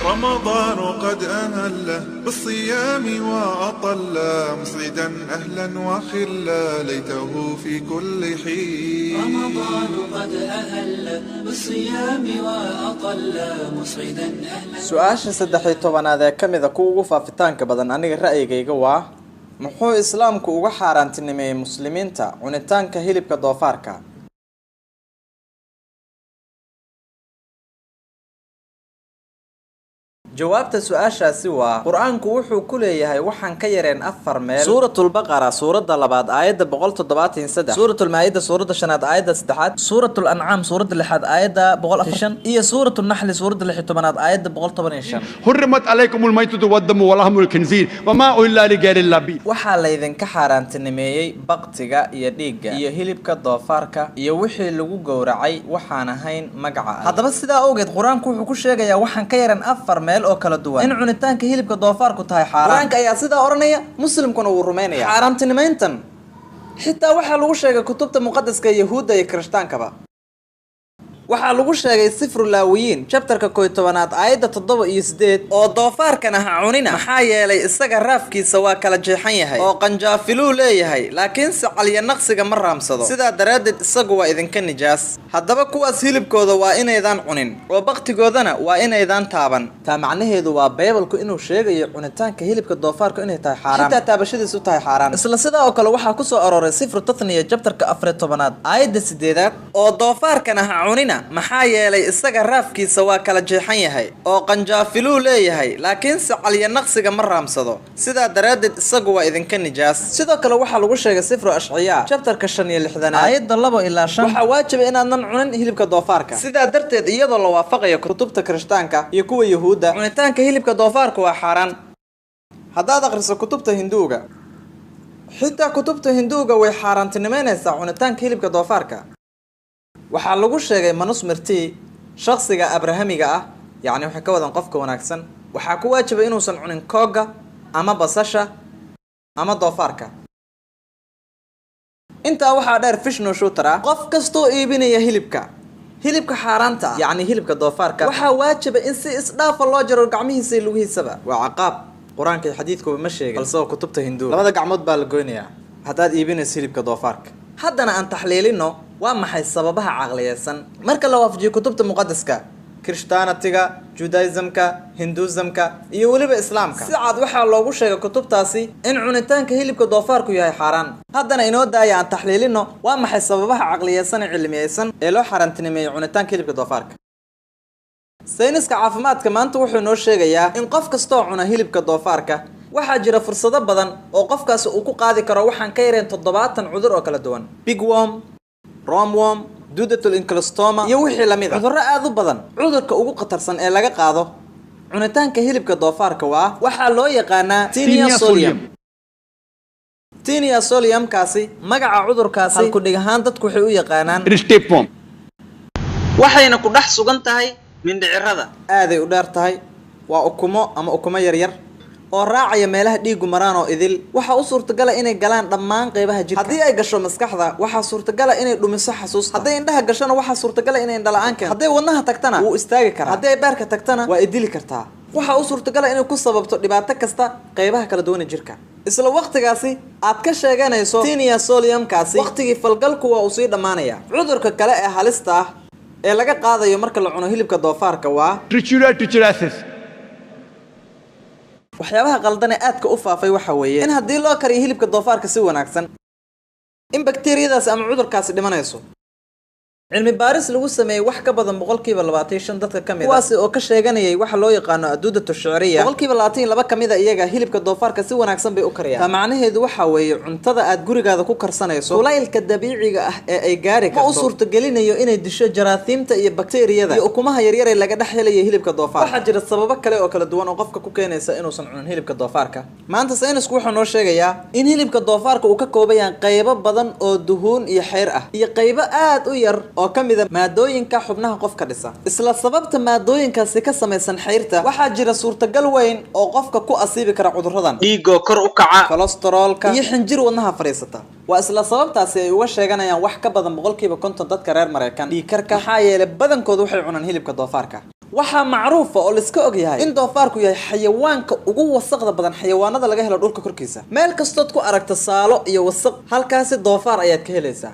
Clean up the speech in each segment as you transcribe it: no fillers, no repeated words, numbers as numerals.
رمضان قد أهل بالصيام وأطل، مسعدا أهلا وخلا، ليته في كل حين. رمضان قد أهل بالصيام وأطل، مسعدا أهلا. Su-aasha 13aad ee ka mid a kuwa ugu faafitaanka badan aniga ra'yigayga waa: muxuu Islaamku uga xaaraantinimeeyey Muslimiinta cunitaanka hilibka doofaarka? Jawaabta su-aashaasi waa: Qur-aanku wuxuu ku leeyahay waxaan ka yareen afar meel Suuratulbaqara suuradda labaad aayadda 173, Suuratulmaa-ida suuradda shanaad aayadda saddexaad, Suuratul Ancaam suuradda lixaad aayadda 145 iyo Suuratunaxli suuradda 16aad aayadda 115. حرمت عليكم الميتة والدم ولحم الخنزير وما أهل لغير الله به. Waxaa laydinka xaaraantinimeeyey baktiga iyo dhiigga iyo hilibka doofaarka iyo wixii lagu gowracay waxaan ahayn magaca Alle. Haddaba sidaa awgeed, Qur-aanku wuxuu ku sheegayaa waxaan ka yaran afar meel oo kala duwan in cunitaanka hilibka doofaarku tahay xaaraan. Qur-aanka ayaa sidaa odhanaya, Muslimkuna wuu rumaynaya. Xaaraantinimeyntan xitaa waxaa lagu sheegay kutubta muqadaska Yahuudda iyo Kirishhtaankaba. Waxaa lagu sheegay Sifru Laawiyiin chapterka 11aad aayadda 7 iyo 8 oo doofaarkana ha cunina, maxaa yeelay isaga raafkiisa waa kala jeexan yahay oo qanjaafiluu leeyahay, laakiinse calya naqsiga ma raamsado, sidaa daraaddeed isagu waa idinka nijaas. Haddaba kuwaas hilibkooda waa inaydaan cunin oo baktigoodana waa inaydaan taaban. Taa macnaheedu waa Baybalku inuu sheegayo cunitaanka hilibka doofaarku inay tahay xaaraam, xitaa taabashadiisu tahay xaaraan. Isla sidaa oo kale waxaa kusoo arooray Sifru Tathniya chapterka 14aad aayadda sideedaad oo doofaarkana ha cunina, maxaa yeelay isaga raafkiisa waa kala jeexan yahay oo qanjaafiluu leeyahay, laakiinse calya naqsiga ma raamsado, sidaa daraaddeed isagu waa idinka nijaas. Sidoo kale waxaa lagu sheegay Sifru Ashciyaa chapterka 65aad aayadda 2 ilaa 5: waxaa waajiba inaadnan cunin hilibka doofaarka. Sidaa darteed, iyadoo la waafaqayo kutubta Kirishtaanka iyo kuwa Yahuudda, cunitaanka hilibka doofaarka waa xaaraan. Haddaad akhriso kutubta Hinduuga, xitaa kutubta Hinduuga way xaaraantinimeynaysaa cunitaanka hilibka doofaarka. Waxaa lagu sheegay Manusmriti: shakhsiga Abrahamiga ah, yacni waxay ka wadan qofka wanaagsan, waxaa ku waajibay inuusan cunin koogga ama basasha ama doofaarka. Intaa waxaa dheer, Vishnu Sutra, qof kastoo iibinaya hilibka xaaraanta ah, yacni hilibka doofaarka, waxaa waajiba in si isdhaafa loo jaro gacmihiisa iyo lugihiisaba. Waa caqaab, Qur-aanka iyo xadiidkuba ma sheegin, balse waa kutubta Hinduuga. Labada gacmood baa la goynayaa haddaad iibinayso hilibka doofaarka. Haddana aan taxliilino waa maxay sababaha caqliyeysan marka la waafajiyo kutubta muqadaska Kirishtaanatiga, Judaismka, Hinduismka iyo weliba Islaamka. Si cad waxaa loogu sheegay kutubtaasi in cunitaanka hilibka doofaarku yahay xaaraan. Haddana inoo daaya aan taxliilino waa maxay sababaha caqliyeysan ee cilmiyeysan ee loo xaaraantinimeeyey cunitaanka hilibka doofaarka. Sayniska caafimaadka maanta wuxuu noo sheegayaa in qof kastoo cuna hilibka doofaarka waxaa jira fursado badan oo qofkaasi uu ku qaadi karo waxaan ka yareen 70 cudur oo kala duwan: pinworm, roundworm, dudatul ancylostoma iyo wixii lamid a, cudurro aada u badan. Cudurka ugu khatarsan ee laga qaado cunitaanka hilibka doofaarka waa waxaa loo yaqaanaa Taenia Taenia solium. solium. Taenia soliumkaasi, magaca cudurkaasi halkudhig ahaan dadku waxay u yaqaanaan It is tapeworm. waxayna ku dhex sugan tahay mindhicirada. Aaday u dheer tahay, waa ukumo ama ukumo yaryar oo raacaya meelaha dhiigu maraan oo idil. Waxaa u suurtagala inay galaan dhammaan qeybaha jirka. Haddii ay gasho maskaxda, waxaa suurtagala inay dhumiso xasuusta. Hadday indhaha gashona, waxaa suurtagala inay indhala-aan keento. Hadday wadnaha tagtana, wuu istaagi karaa. Haddii ay beerka tagtana, waa idili kartaa. Waxaa u suurtagala inay ku sababto dhibaato kasta qeybaha kala duwan ee jirka. Isla waqtigaasi aad ka sheeganayso Taenia soliumkaasi, waqtigii falgalku waa uu sii dhammaanaya. Cudurka kale ee halista ah ee laga qaadayo marka la cuno hilibka doofaarka waa Trichuria trichuriasis. Waxyaabaha qaldan ee aadka u faafay waxa weeye in haddii loo kariyo hilibka doofaarka si wanaagsan in bakteeriyadaasi ama cudurkaasi dhimanayso. Cilmi baaris lagu sameeyey wax ka badan 25% dadka ka mid a kuwaasi oo ka sheeganayay waxa loo yaqaano aduudatu shicriya, 22% ka mid a iyaga hilibka doofaarka si wanaagsan bay u kariyaan. Taa macnaheedu waxa weeye cuntada aad gurigaada ku karsanayso kulaylka dabiiciga ah ee ay gaari karto ma u suurtagelinayo inay disho jaraathiimta iyo bakteeriyada iyo ukumaha yaryar ee laga dhex helayo hilibka doofaarka. Waxaa jira sababo kale oo kala duwan oo qofka ku keenaysa inuusan cunin hilibka doofaarka. Maanta saynisku wuxuu noo sheegayaa in hilibka doofaarka uu ka kooban yahay qaybo badan oo duhuun iyo xeyr ah iyo qaybo aad u yar oo ka mid a maadooyinka xubnaha qofka dhisa. Isla sababta maadooyinkaasi ka samaysan xeyrta, waxaa jira suurtagal weyn oo qofka ku asiibi kara cudurradan: dhiigoo kor u kaca, kolestaroolka iyo xinjir wadnaha fadhiisata. Waa isla sababtaasi ay uga sheeganayaan wax ka badan 50% dadka reer Mareykan dhiigkarka, maxaa yeelay badankoodu waxay cunaan hilibka doofaarka. Waxaa macruufa oo laiska og yahay in doofaarku yahay xayawaanka ugu wasaqda badan xayawaanada laga helo dhulka korkiisa. Meel kastood ku aragta saalo iyo wasaq, halkaasi doofaar ayaad ka helaysaa.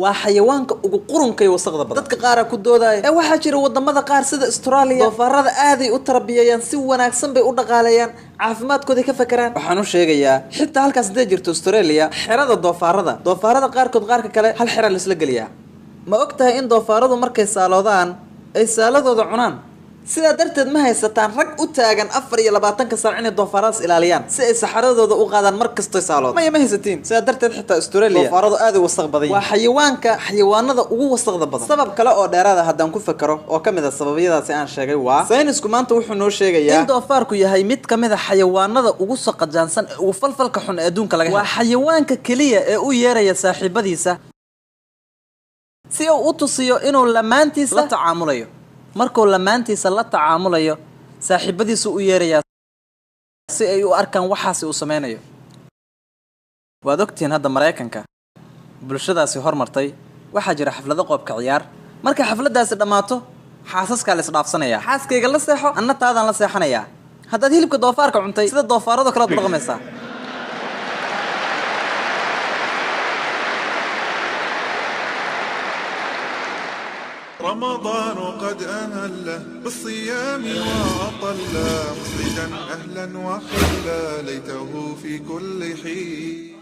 Waa xayawaanka ugu qurunka iyo wasaqda badan. Dadka qaar ku doodaya ee waxaa jira wadamada qaar sida Australia, doofaarada aaday u tarbiyayaan, si wanaagsan bay u dhaqaaleeyaan, caafimaadkooday ka fakeraan. Waxaan u sheegayaa, xitaa halkaas hadday jirto Australia xerada doofaarada, doofaarada qaarkood qaarka kale hal xera laisla geliyaa. Ma og tahay in doofaaradu markay saaloodaan ay saaladooda cunaan? Sidaa darteed ma haysataan rag u taagan 24-ka saac inay doofaaradaas ilaaliyaan si ay saxaradooda u qaadaan mar kastoy saalood. Maya, ma haysatiin. Sidaa darteed xitaa Australia doofaaradu aad u wasaq badan yihiin. Waa xayawaanka xayawaanada ugu wasaqda badan. Sabab kale oo dheeraada haddaan ku fakaro oo ka mid a sababyadaasi aan sheegay, waa saynisku maanta wuxuu noo sheegayaa in doofaarku yahay mid ka mid a xayawaanada ugu saqajaansan ee ugu falfalka xun ee adduunka laga helo. Waa xayawaanka keliya ee u yeeraya saaxiibadiisa si uu u tusiyo inuu lamaantiisa la tacaamulayo. Markuu lamaantiisa la tacaamulayo, saaxiibadiisu u yeerayaa si ay u arkaan waxaasi uu sameynayo. Waad ogtihiin hadda Maraykanka bulshadaasi hormartay waxaa jira xaflado qoobka ciyaar. Markay xafladaasi dhammaato, xaasaskaa la isdhaafsanayaa. Xaaskayga la seexo, anna taadaan la seexanayaa. Haddaad hilibka doofaarka cuntay, sida doofaarado kale ad u dhaqmaysaa. رمضان قد أهل بالصيام وأطل، مسعدا أهلا وخلا، ليته في كل حين.